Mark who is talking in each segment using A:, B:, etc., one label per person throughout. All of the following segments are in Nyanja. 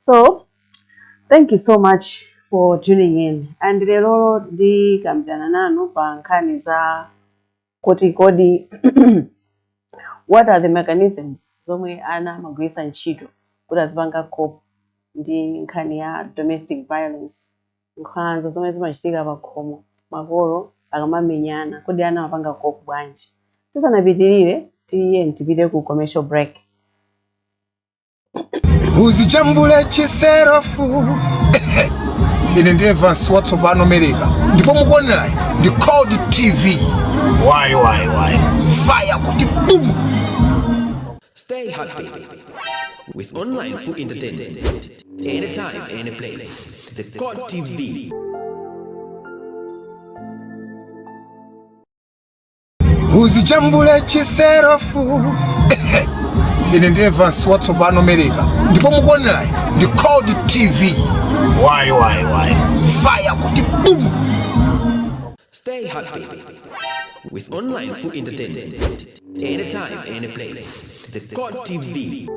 A: So thank you so much for tuning in, and lero ndikambirana nanu pa nkhani za kuti kodi what are the mechanisms zomwe ana amagwiritsa ntchito kuti azipanga cope ndi nkhani ya domestic violence, nkhanza zomwe zimachitika pa khomo makolo akamamenyana. Kodi ana amapanga cope bwanji? Tisanapitirire, tiye tipite ku commercial break.
B: Uzijambule chiserofu. Ine ndi Evans watsopano Mereka, ndipo mukuonerayi ndi Code TV. Wayi wayi wayi, fire kuti boom!
C: Stay happy with online food entertainment. Anytime, any place. The Code TV.
B: Uzijambule chiserofu. Ine ndi Evans watsopano Mereka, ndipo mukuonerayi ndi Code TV. Wayi wayi wayi, fire kuti boom!
C: Stay happy with online food entertainment. Anytime, any place. The Code TV.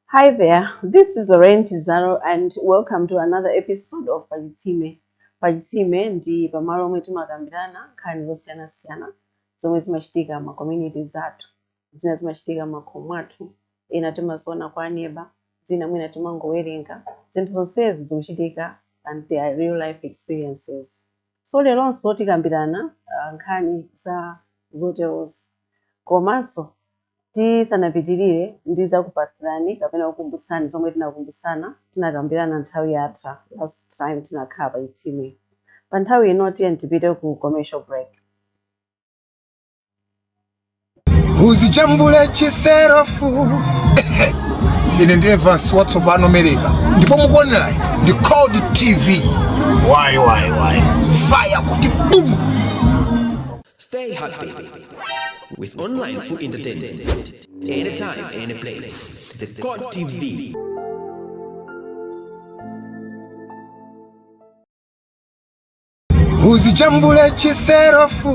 A: Hi there, this is Lorraine Chizaro and welcome to another episode of Pachitsime. Pachitsime ndi pamalo omwe timakambirana nkhani zosiyanasiyana zomwe zimachitika ma communities athu. Zina zimachitika m'makhomo athu, ena timaziona kwa aneba, zina mwina timangowerenga. Zinthu zonsezi zikuchitika and they are real life experiences. So leronso tikambirana nkhani za zoterozo. Komanso tisanapitirire, ndizakupatsirani kapena kukumbutsani zomwe tinakumbutsana, tinakambirana nthawi yatha, last time tinakhala pa chitsime. Pa nthawi ino tiye tipite ku commercial break.
B: Uzijambule chiserofu. Ine ndi Evans watsopano Mereka, ndipo mukuonerayi ndi Code TV. Wayi wayi wayi, fire kuti boom!
C: Stay happy with online food entertainment. Anytime, any place. The Code TV.
B: Uzijambule chiserofu.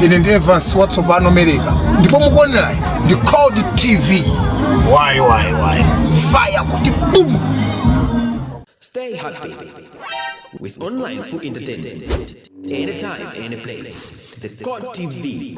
B: Ine ndi Evans watsopano Mereka, ndipo mukuonerayi ndi Code TV. Wayi wayi wayi, fire kuti boom!
C: Stay happy with online food entertainment. Anytime, any place. The Code TV.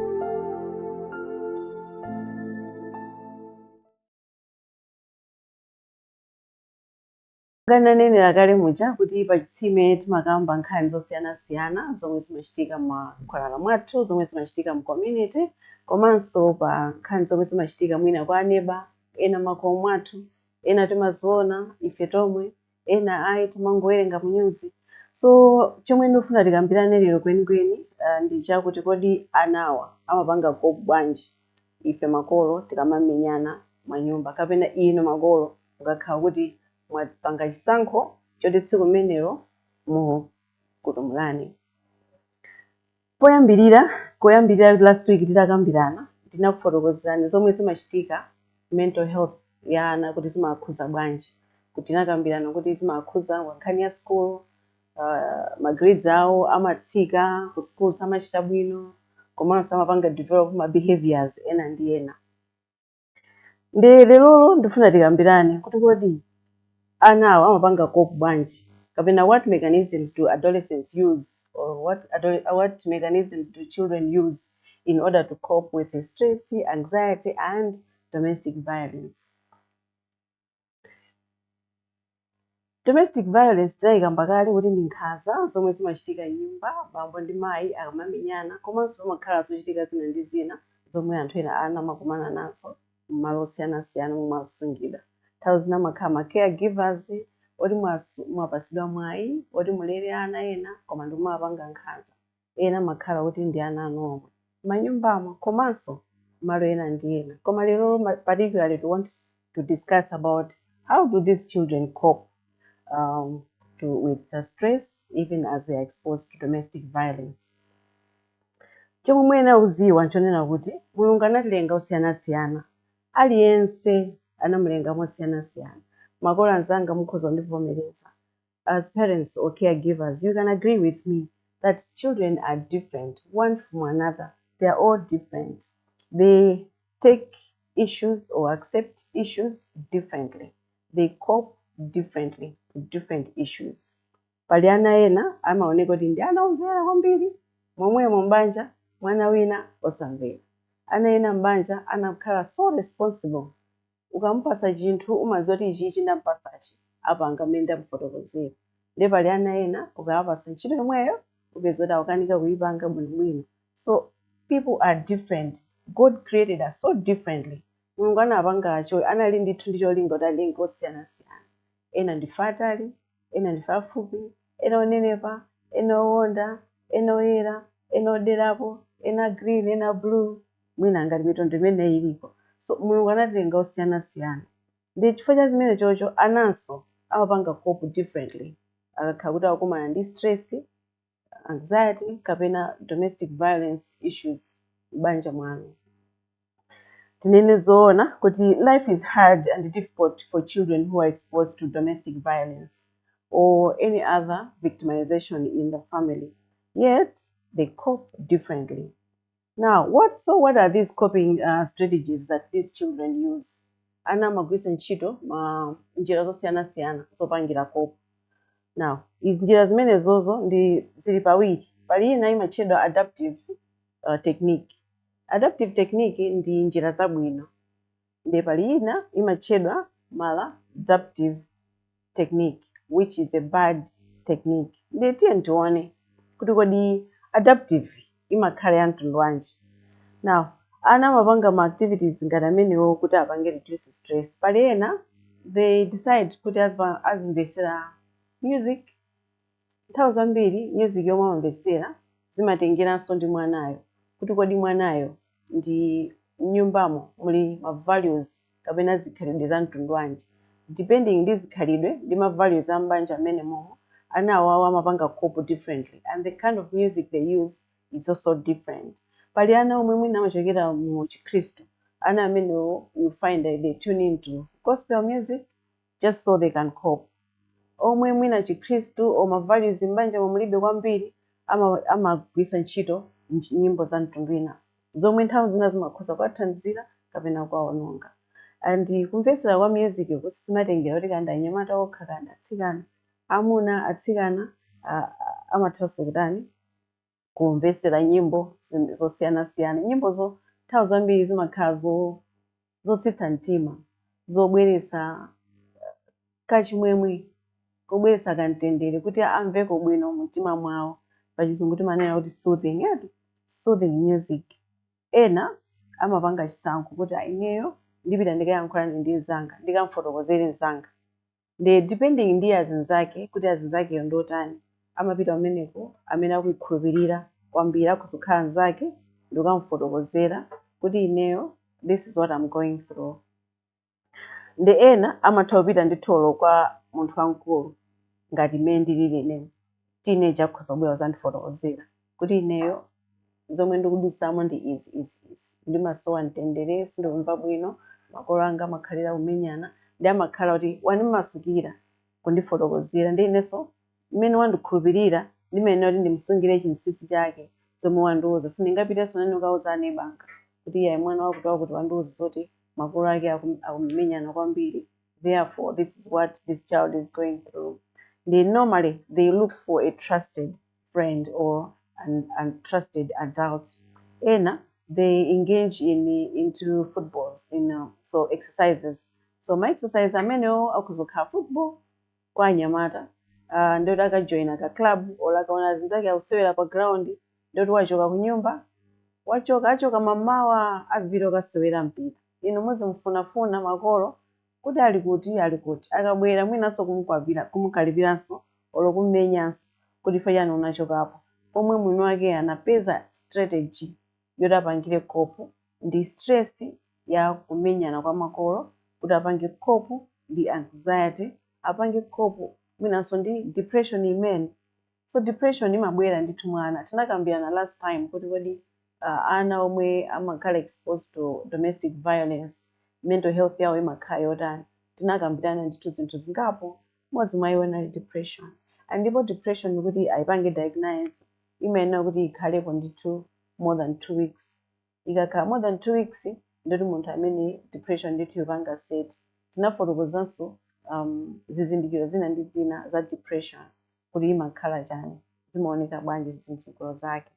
A: Ndanenera kale muja kuti pachitsime timakamba nkhani zosiyanasiyana zomwe zimachitika m'makhwalala mwathu, zomwe zimachitika mu community, komanso pa nkhani zomwe zimachitika mwina kwa aneba, ena m'makhomo mwathu, ena timaziona ife tomwe, ena ayi, timangowerenga mu news. So chomwe ndikufuna tikambirane lero kwenikweni ndi chakuti kodi anawa amapanga cope bwanji ife makolo tikamamenyana manyumba, kapena inu makolo mukakhala kuti mwapanga chisankho choti tsiku limenelo mukutumulani. Poyambirira, koyambirira last week titakambirana, ndinakufotokozerani zomwe zimachitika mental health ya ana, kuti zimakhuza bwanji, kuti tinakambirana kuti zimakhuza nkhani ya school, ma grades awo amatsika ku school, samachita bwino, komanso amapanga develop ma behaviors ena ndi ena. Ndi lerolo ndifuna tikambirane kuti kodi anawo amapanga cope bwanji, kapena what mechanisms do adolescents use or what mechanisms do children use in order to cope with the stress, anxiety and domestic violence. Domestic violence tinayikamba kale kuti ndi nkhanza zomwe zimachitika m'nyumba bambo ndi mayi akamamenyana, komanso pamakhala zochitika zina ndi zina zomwe anthu ena, ana amakumana nazo m'malo osiyanasiyana momwe akusungidwa. Nthawi zina amakhala ma caregivers oti mwapatsidwa mwayi oti mulere ana ena, koma ndikumapanga nkhanza. Ena amakhala kuti ndi ana anu omwe m'manyumbamo, komanso malo ena ndi ena. Koma lero particularly we want to discuss about how do these children cope with the stress even as they are exposed to domestic violence. Chomwe muyenera kudziwa nchonena kuti Mulungu anatilenga osiyanasiyana, aliyense anamulenga mosiyanasiyana. Makolo anzanga mukhoza kundivomereza, as parents or caregivers you can agree with me that children are different one from another. They are all different. They take issues or accept issues differently. They cope differently with different issues. Pali ana ena amaoneka kuti ndi ana omvera kwambiri, momwemo m'banja mwana wina osamvera. Ana ena m'banja anakhala so responsible. Ukamupasa chinthu, umadziwa kuti ichi ndamupasachi apanga mmene ndamufotokozera. Ndiye pali ana ena ukawapasa ntchito yomweyo, upeza kuti akukanika kuyipanga bwinobwino. So people are different. God created us so differently. Mulungu anapanga cho anali ndithu ndi cholinga kuti alinge osiyanasiyana. Ena ndife atali, ena ndife afupi, ena onenepa, ena owonda, ena oyera, ena oderapo, ena green, ena blue, mwina ngati mitundu imene ilipo. So Mulungu anatilenga osiyanasiyana. Ndi chifukwa cha chimene chocho ananso amapanga cope differently akakhala kuti akukumana ndi stress, anxiety kapena domestic violence issues m'banja mwanu. Tinene zoona kuti life is hard and difficult for children who are exposed to domestic violence or any other victimization in the family, yet they cope differently. Now, what are these coping strategies that these children use? Ana amagwiritsa ntchito ma njira zosiyanasiyana zopangira cope. Now, izi njira zimenezozo ndi zili pawiri. Pali ina imatchedwa adaptive technique. Adaptive technique ndi njira zabwino. Ndiye pali ina imatchedwa maladaptive technique, which is a bad technique. Ndiye tiye tione kuti kodi adaptive imakhala ya mtundu wanji. Now, ana amapanga ma activities ngati amenewo kuti apange reduce stress. Pali ena they decide kuti azimvetsera music. Nthawi zambiri music yomwe amamvetsera zimatengeranso ndi mwanayo, kuti kodi mwanayo ndi mnyumbamo muli ma values kapena zikhalidwe za mtundu wanji. Depending ndi zikhalidwe ndi ma values a m'banja amene momo, ana awawo amapanga cope differently, and the kind of music they use is also different. Pali ana omwe mwina amachokera mu Chikhristu. Ana amenewo, you find that they tune into gospel music just so they can cope. Omwe mwina Chikhristu or ma values m'banja mulibe kwambiri amagwiritsa ntchito nyimbo za mtundu wina zomwe nthawi zina zimakhoza kuwathandizira kapena kuwawononga. And kumvetsera kwa music kuti simatengera kuti kanda anyamata okha, kanda atsikana, amuna, atsikana amathanso kutani, kumvetsera nyimbo zosiyanasiyana. Nyimbozo nthawi zambiri zimakhala zotsitsa mtima, zobweretsa kachimwemwe, kobweretsa kamtendere kuti amveko bwino mumtima mwawo. Pachizungu timanena kuti soothing, yeah? Soothing music. Ena amapanga chisankho kuti, "Ah, ineyo ndipita ndikayankhulane ndi mnzanga, ndikamfotokozere mnzanga." Ndi depending ndi azinzake kuti azinzakeyo ndotani, amapita kumeneko amene akukhulupirira kwambiri, akuzokhala mnzake, ndikukamfotokozera kuti ineyo this is what I'm going through. Ndi ena amatha kupita ndi tholo kwa munthu wamkulu ngati mmene ndilili ineyo. Teenager akhoza kubwera kuzandifotokozera kuti ineyo zomwe ndikudusamo ndi izi, izi, izi, ndimasowa mtendere, sindikumva bwino, makolo anga amakhalira kumenyana. Ndi amakhala kuti wandimasukira kundifotokozera, ndi inenso mmene wandikhulupirira ndimene kuti ndimsungire chinsinsi chake zomwe wandiuza. Sindingapitenso nane kukauza anebanga kuti iyayi, mwana wakuti wakuti wandiuza zoti makolo ake akumenyana kwambiri, therefore this is what this child is going through. They normally they look for a trusted friend or an trusted adult. Ena they engage in into footballs in so exercises. So ma exercise amenewo akuzokhala football kwa anyamata, ndoti akajoyina ka club or akaona azinzake akusewera pa ground, ndoti wachoka kunyumba, wachoka, achoka mamawa, azipita kukasewera mpira. Inu muzimfunafuna makolo kuti ali kuti, ali kuti. Akabwera mwinanso kumukwapira, kumukalipiranso olo kummenyanso kuti ife chani unachokapo, pomwe mwini wake anapeza strategy yoti apangire cope ndi stress ya kumenyana kwa makolo, kuti apange cope ndi anxiety, apange cope mwinanso ndi depression imene. So depression imabwera ndithu mwana. Tinakambirana last time kuti kodi ana omwe amakhala exposed to domestic violence, mental health yawo imakhala yotani? Tinakambirana ndithu zinthu zingapo, mmodzi mwa iwo inali depression. And ndipo depression kuti ayipange diagnose imayenera kuti ikhalepo ndithu more than 2 weeks. Ikakhala more than 2 weeks, ndoti munthu amene depression ndithu yopanga set. Tinafotokozanso zizindikiro zina ndi zina za depression, kuti imakhala chani, zimaoneka bwanji zizindikiro zake.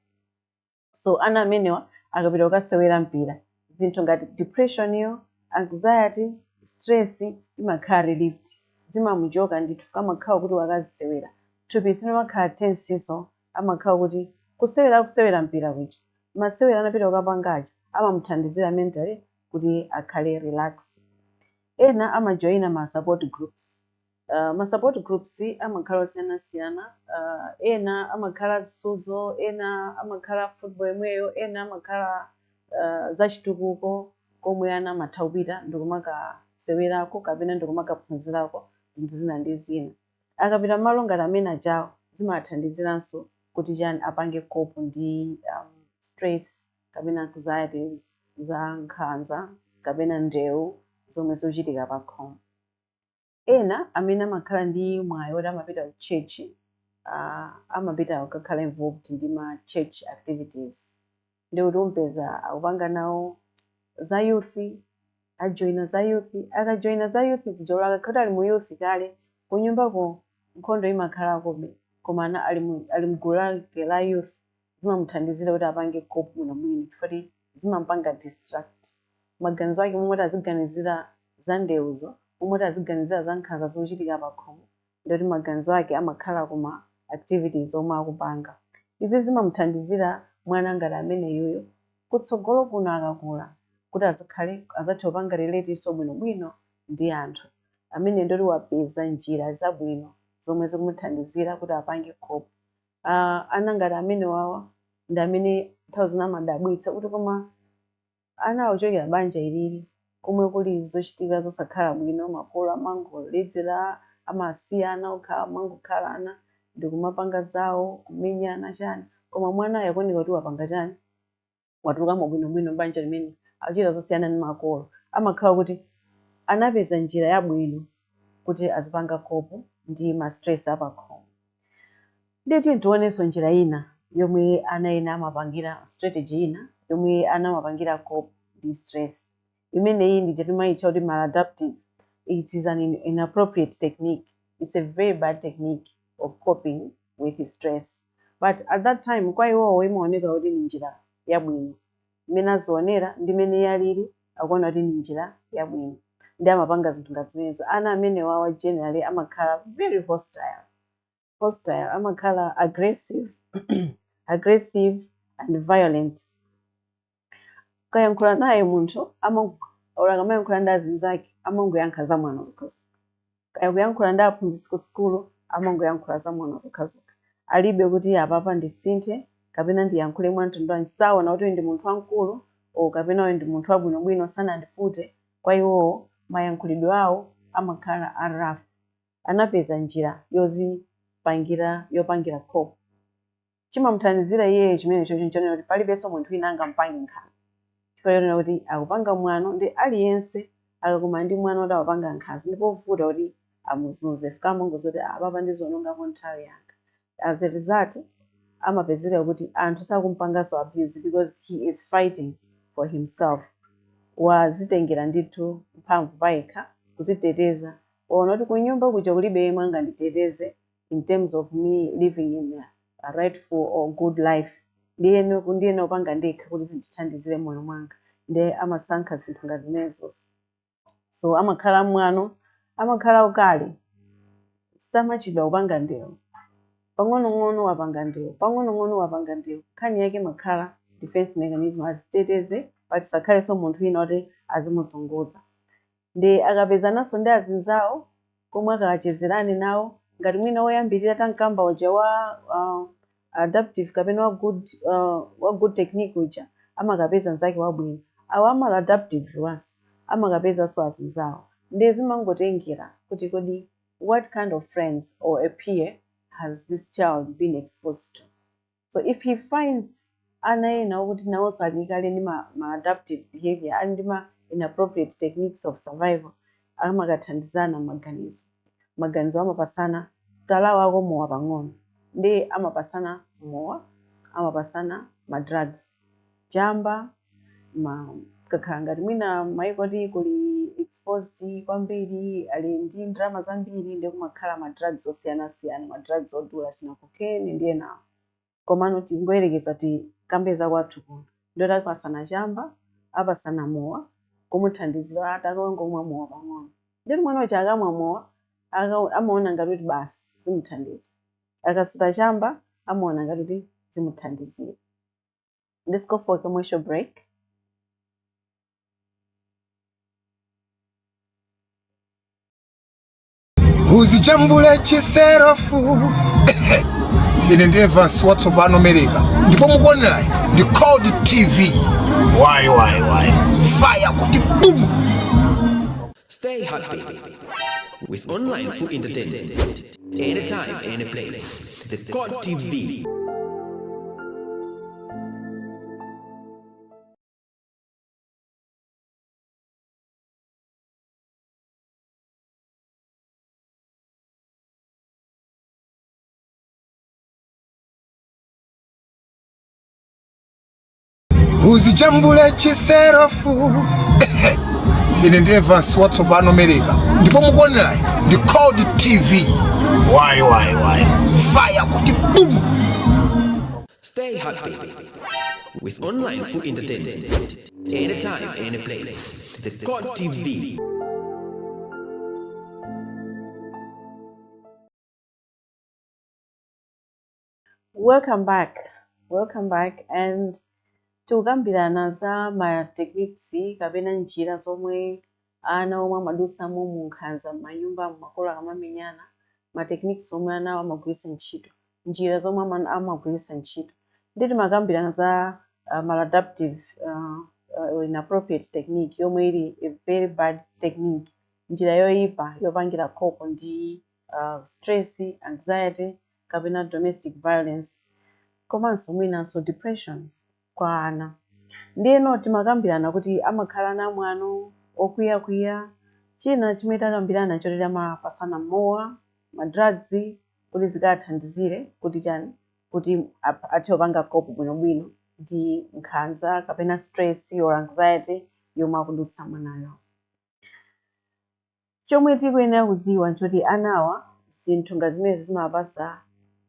A: So ana amenewa akapita kukasewera mpira, zinthu ngati depression iyo, anxiety, stress imakhala relieved, zimamuchoka ndithu. Amakhala kuti wakazisewera, thupi silimakhala tense, so amakhala kuti kusewera, kusewera mpira kuja, masewera anapita kukapangaja amamuthandizira mentally kuti akhale relax. Ena amajoyina ma support groups. Ma support groups amakhala osiyanasiyana. Ena amakhala zisudzo, ena amakhala football imweyo, ena amakhala zachitukuko, komwe ana amatha kupita ndikumakasewerako kapena ndikumakaphunzirako zinthu zina ndi zina. Akapita malo ngati amene ajawo, zimathandiziranso kuti chani, apange cope ndi stress kapena anxieties za nkhanza kapena ndewu zomwe zikuchitika pa khomo. Ena amene amakhala ndi mwayi woti amapita ku church, amapita kukakhala involved ndi ma church activities, ndikuti umpeza akupanga nawo za youth, ajoyina za youth. Akajoyina za youth zija, akakhala ali mu youth kale, kunyumbako nkhondo imakhalakobe, koma ana ali mgulu lake la youth, zimamuthandizira kuti apange cope bwinobwino, chifukwa zimampanga distract maganizo ake. Momwe aziganizira za ndewuzo, momwe aziganizira za nkhanza zochitika pa khomo, ndoti maganizo ake amakhala kuma activities omwe akupanga. Izi zimamuthandizira mwana ngati ameneyuyo kutsogolo kuno akakula kuti azakhale azathe kupanga relate bwinobwino ndi anthu amene, ndoti wapeza njira zabwino zomwe zikumuthandizira kuti apange cope. Ana ngati amene wawa ndi amene nthawi zina amadabwitsa kuti koma ana akuchokera banja ilili komwe kuli zochitika zosakhala bwino, makolo amangoledzera, amasiyana okha, amangokhalana ndikumapanga zawo, kumenyana chani, koma mwanayo akuoneka kuti wapanga chani, watulukamo bwinobwino banja limene akuchita zosiyana ndi makolo. Amakhala kuti anapeza njira yabwino kuti azipanga cope ndi ma stress apakhomo. Nditi tionenso njira ina yomwe ana ena amapangira, strategy ina yomwe ana amapangira cope ndi stress. Imeneyi ndi timayitcha kuti maladaptive. It is an inappropriate technique. It's a very bad technique of coping with stress, but at that time kwa iwowo imaoneka kuti ni njira yabwino. Imene azionera ndi imene yalili, akuona kuti ni njira yabwino, ndi amapanga zinthu ngati zimenezo. Ana amene wawa generally amakhala very hostile, amakhala aggressive and violent. Ukayankhula naye munthu, or akamayankhula ndi azinzake, amangoyankha zamwano zokhazokha. Kaya kuyankhula ndi aphunzitsi ku sukulu, amangoyankhula zamwano zokhazokha. Alibe kuti apapa ndisinthe kapena ndiyankhule mwamtundu wanji. Saona kuti uyu ndi munthu wamkulu o kapena uyu ndi munthu wabwinobwino, sanandipute. Kwa iwowo mayankhulidwe awo amakhala a rough. Anapeza njira yozipangira, yopangira cope. Chimamuthandizira iyeyo chimene chocho nchonena kuti palibenso munthu wina angampange nkhanza, chifukwa chonena kuti akupanga mwano, ndi aliyense akakumana ndi mwana kuti akupanga nkhanza, ndipo vuta kuti amuzunze, fika amangoza kuti apapa ndizonongapo nthawi yanga. As a result, amapezeka kuti anthu sakumpanganso abuse because he is fighting for himself. Wazitengera ndithu mphamvu payekha kuziteteza. Waona kuti kunyumba kuja kulibe yemwe anganditeteze in terms of me living in a rightful or good life, ndiyeno ndiyena kupanga ndekha kuti zindithandizire moyo mwanga. Ndiye amasankha zinthu ngati zimenezo. So amakhala mwano, amakhala ukali, samachedwa kupanga ndewu. Pang'onong'ono wapanga ndewu, pang'onong'ono wapanga ndewu. Nkhani yake makhala defense mechanism, aziteteze but sakhalenso munthu wina kuti azimuzunguza. Ndi akapezananso ndi azinzawo komwe akachezerane nawo, ngati mwina woyambirira tankamba uja wa adaptive kapena wa good technique uja, amakapeza mnzake wabwino. Awa maladaptive wanso amakapezanso azinzawo. Ndi zimangotengera kuti kodi what kind of friends or a peer has this child been exposed to. So if he finds ana ena okuti nawonso ali kale ndi maladaptive behavior, ali ndi ma inappropriate techniques of survival, amakathandizana maganizo. Maganizo amapasana, talawako mowa pang'ono, ndi amapasana mowa, amapasana ma drugs, chamba. Ma kakhala ngati mwina maiko oti kuli exposed kwambiri, ali ndi ndalama zambiri, ndi kumakhala ma drugs osiyanasiyana, ma drugs odula, china cocaine ndi enawo. Komano tingoyerekeza, tikambe za kwathu kuno, ndoti apasana chamba, apasana mowa, kumuthandizira atakangomwa mowa pang'ono. Nditi mwana uja akamwa mowa amaona ngati kuti basi zimuthandiza, akasuta chamba amaona ngati kuti zimuthandizira. Let's go for a commercial break.
B: Uzijambule chiserofu. Ine ndi Evans watsopano Mereka, ndipo mukuonerayi ndi Code TV. Wayi wayi wayi, fire kuti boom!
C: Stay happy with online food entertainment. Anytime, any place. The Code TV.
B: Uzijambule chiserofu. Ine ndi Evans watsopano Mereka, ndipo mukuonerayi ndi Code TV. Wayi wayi wayi, fire kuti boom!
C: Stay happy with online food entertainment. Anytime, any place. The Code TV.
A: Welcome back, welcome back. And tikukambirana za ma techniques kapena njira zomwe ana omwe amadusamo mu nkhanza m'manyumba, makolo akamamenyana, ma techniques omwe anawo amagwiritsa ntchito, njira zomwe amagwiritsa ntchito. Ndi timakambirana za maladaptive or inappropriate technique, yomwe ili a very bad technique, njira yoyipa yopangira cope ndi stress, anxiety kapena domestic violence, komanso mwinanso depression kwa ana. Ndiyeno timakambirana kuti amakhala namwano, okwiyakwiya. China chimene takambirana chotera, amapasana mowa, ma drugs, kuti zikathandizire kuti chani? Kuti athe kupanga cope bwinobwino ndi nkhanza kapena stress or anxiety yomwe akudutsa mwanayo. Chomwe tikuyenera kuziwa nchoti anawa zinthu ngati zimene zimapasa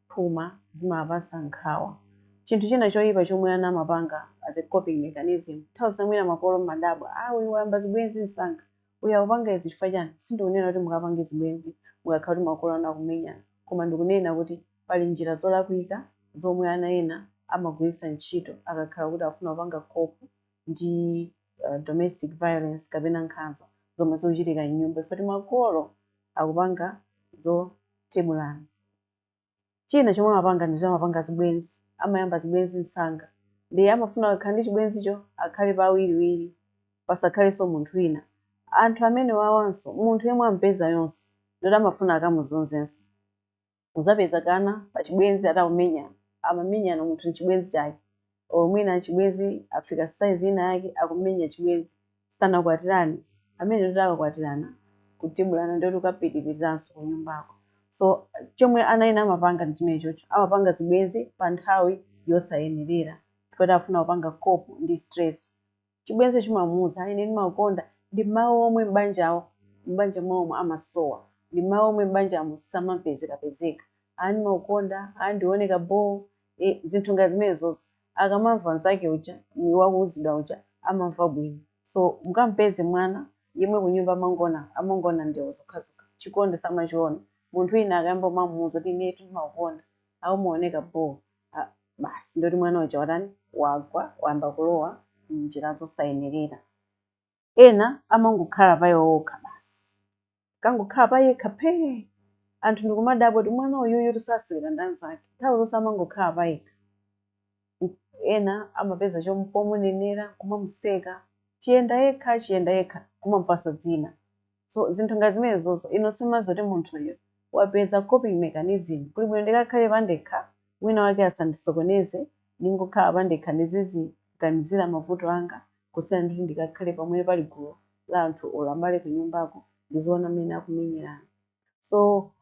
A: phuma, zimapasa nkhawa. Chinthu china choyipa chomwe ana amapanga as a coping mechanism, nthawi zina mwina makolo mmadabwa, "Ah, uyu wayamba zibwenzi msanga, uyu akupanga izi chifukwa chani?" Sindikunena kuti mukapange zibwenzi mukakhala kuti makolo anu akumenyana, koma ndikunena kuti pali njira zolakwika zomwe ana ena amagwiritsa ntchito akakhala kuti afuna kupanga cope ndi domestic violence kapena nkhanza zomwe zikuchitika m'nyumba, chifukwa makolo akupanga zotebulana. China chomwe amapanga ndi amapanga zibwenzi, amayamba zibwenzi msanga. Ndi amafuna akakhala ndi chibwenzicho akhale pawiriwiri, pasakhalenso munthu wina. Anthu amene wawanso, munthu yemwe ampeza yonso ndoti amafuna akamuzunzenso. Uzapeza kana pachibwenzi atakumenyana, amamenyana munthu mchibwenzi chake, or mwina chibwenzi afika size ina yake akumenya chibwenzi, sanakwatirane. Amene ndoti akakwatirana, kutibulana ndoti ukapitiriranso kunyumbako. So chomwe ana ena amapanga ndi chimene chocho, amapanga zibwenzi pa nthawi yosayenerera chifukwa afuna kupanga cope ndi stress. Chibwenzi chimamuwuza, "Ine ndimakukonda," ndi mawu omwe m'banjawo, m'banja mwawomo amasowa, ndi mawu omwe m'banjamo samapezekapezeka. "Ah, ndimakukonda, ah, ndioneka bo." E, zinthu ngati zimenezozo akamamva mnzake uja wakuuzidwa uja amamva bwino. So mukampeze mwana yemwe kunyumba amangona ndewu zokhazokha, chikondi samachiona, munthu wina akayamba kumamuwuza kuti, "Inetu ndimakukonda, aumaoneka bo," ah, basi, ndoti mwana uja watani? Wagwa, wayamba kulowa mnjira zosayenerera. Ena amangokhala pa iwo okha basi, kangokhala pa yekha phee. Anthu ndikumadabwa kuti mwana uyuyu tisasewera ndi anzake, nthawi zonse amangokhala pa yekha. Ena amapeza pomunenera, kumamuseka, chiyenda yekha, chiyenda yekha, kumamupasa dzina. So zinthu ngati zimenezonso ino simazi kuti munthuyo wapeza coping mechanism, kuli bwino ndikakhale pandekha, wina wake asandisokoneze, ndingokhala pandekha ndiziziganizira mavuto anga, kusiyana ndi kuti ndikakhale pamene pali gulu la anthu olo abale kunyumbako, ndiziona mmene akumenyerana. So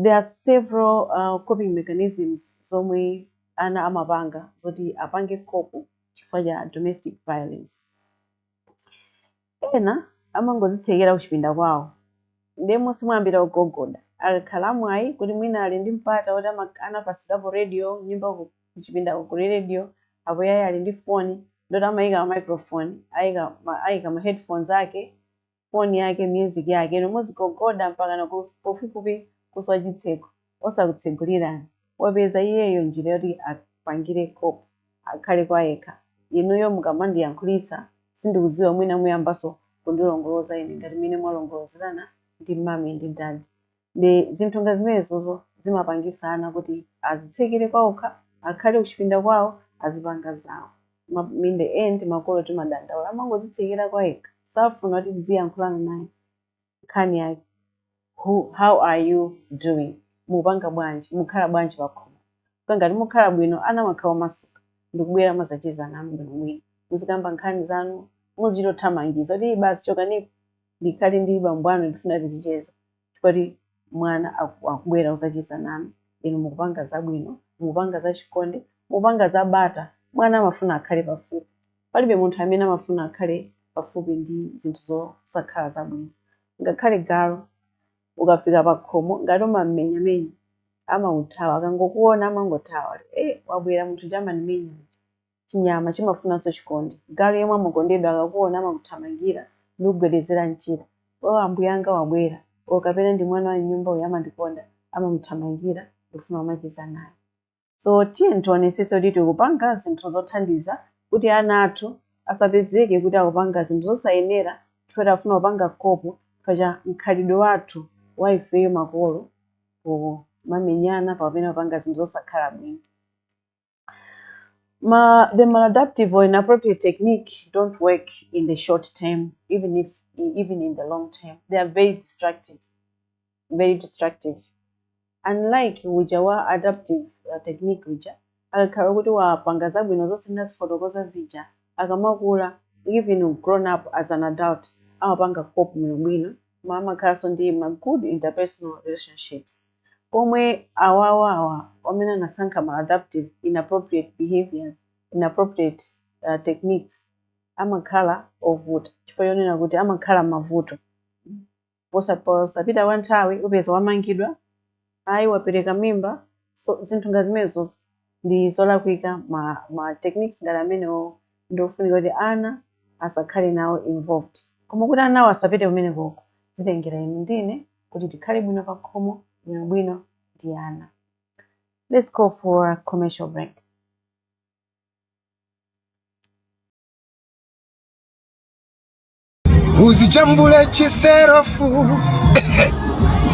A: there are several coping mechanisms zomwe ana amapanga zoti apange cope chifukwa cha domestic violence. Ena amangozitsekera kuchipinda kwawo, ndiye simuyambira kugogoda. Akakhala amwayi kuti mwina ali ndi mpata woti anapasidwapo radio nyumba, kuchipinda kuli radio, apo yayi ali ndi foni, ndoti amayika ma microphone, ayika ma headphones ake, foni yake, music yake. Ino muzigogoda mpaka na pafupifupi kuswa chitseko, osakutsegulirani. Wapeza iyeyo njira yoti apangire cope, akhale kwa yekha. Inuyo mukamandiyankhulitsa, sindikudziwa, mwina muyambaso kundilongoloza ine ngati mmene mwalongolozerana ndi mummy ndi daddy. Ndi zinthu nga zimenezozo zimapangisa ana kuti azitsekere kwawokha, akhale kuchipinda kwawo, azipanga zawo. In the end makolo timadandaula, amangodzitsekera kwa yekha, safuna kuti tiziyankhulana naye. Nkhani yake, how are you doing? Mupanga bwanji? Mukhala bwanji pakhomo? Ngati mukhala bwino, ana amakhala omasuka ndikubwera, mazacheza nanu bwinobwino, muzikamba nkhani zanu, muzichitothamangiza kuti basi chokanipo, ndikhale ndi bambo anu, ndifuna tizicheza, chifukwa mwana akubwera kuzacheza nanu. Inu mukupanga zabwino, mukupanga zachikondi, mukupanga zabata. Mwana amafuna akhale pafupi. Palibe munthu amene amafuna akhale pafupi ndi zinthu zosakhala zabwino. Ngakhale galu, ukafika pa khomo, ngati umammenyamenya, amauthawa. Akangokuona amangothawa, "Wabwera munthu chamandimenya." Chinyama chimafunanso chikondi. Galu yemwe amakondedwa, akakuona amakuthamangira ndi kugwedezera mchira, "O, ambuye anga wabwera," o kapena "Ndi mwana wa mnyumba uyu, amandikonda." Amamuthamangira ndikufuna kumacheza naye. So tiye tionetsetse kuti tikupanga zinthu zothandiza kuti ana athu asapezeke kuti akupanga zinthu zosayenera chifukwa afuna kupanga cope chifukwa cha mkhalidwe wathu wa ifeyo makolo kumamenyana kapena kupanga zinthu zosakhala bwino. The maladaptive or inappropriate technique don't work in the short term, even in the long term. They are very destructive, very destructive. Unlike uja wa adaptive technique uja, akakhala kuti wapanga zabwino zonse ndazifotokoza zija, akamakula, even grown up as an adult, amapanga cope bwinobwino, ma amakhalanso ndi ma good interpersonal relationships. Pomwe awawawa amene anasankha maladaptive, inappropriate behaviors, inappropriate techniques, amakhala ovuta, chifukwa chonena kuti amakhala mavuto. Posapita kwa nthawi upeza wamangidwa, ayi wapereka mimba. So zinthu ngati zimenezo ndi zolakwika. Ma techniques ngati amenewo ndiofunika kuti ana asakhale nawo involved. Koma kuti anawo asapite kumenekoko, zitengera inu ndine kuti tikhale bwino pa khomo, bwinobwino ndi ana. Let's go for a commercial break.
B: Uzijambule chiserofu.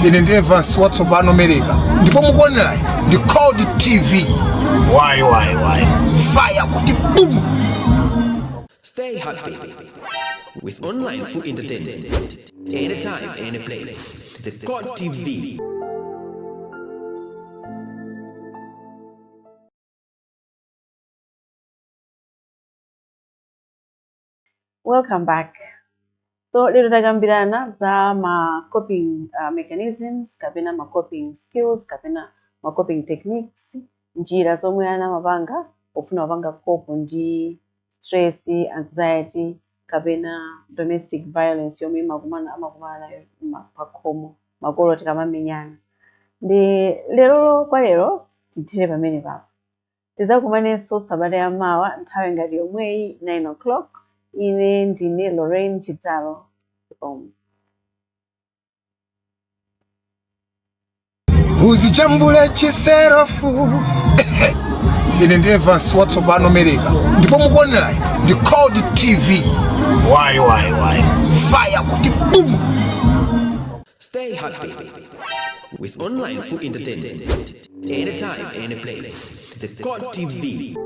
B: Ine ndi Evans watsopano Mereka, ndipo mukuonerayi ndi Code TV. Wayi wayi wayi, fire kuti boom!
C: Stay happy with online food entertainment. Anytime, any place. The Code TV.
A: Welcome back. So lero takambirana za ma coping mechanisms kapena ma coping skills kapena ma coping techniques, njira zomwe ana amapanga pofuna kupanga cope ndi stress, anxiety kapena domestic violence yomwe amakumana nayo pakhomo makolo tikamamenyana. Ndi lero, kwa lero tithere pamene papa. Tizakumanenso sabata yamawa nthawi ngati yomweyi, 9 o'clock. Ine ndine Lorraine Chidzalo.
B: Uzijambule chiserofu. Ine ndi Evans watsopano Mereka, ndipo mukuonerayi ndi Code TV. Wayi wayi wayi, fire kuti boom!
C: Stay happy with online food entertainment. Anytime, any place. The Code TV.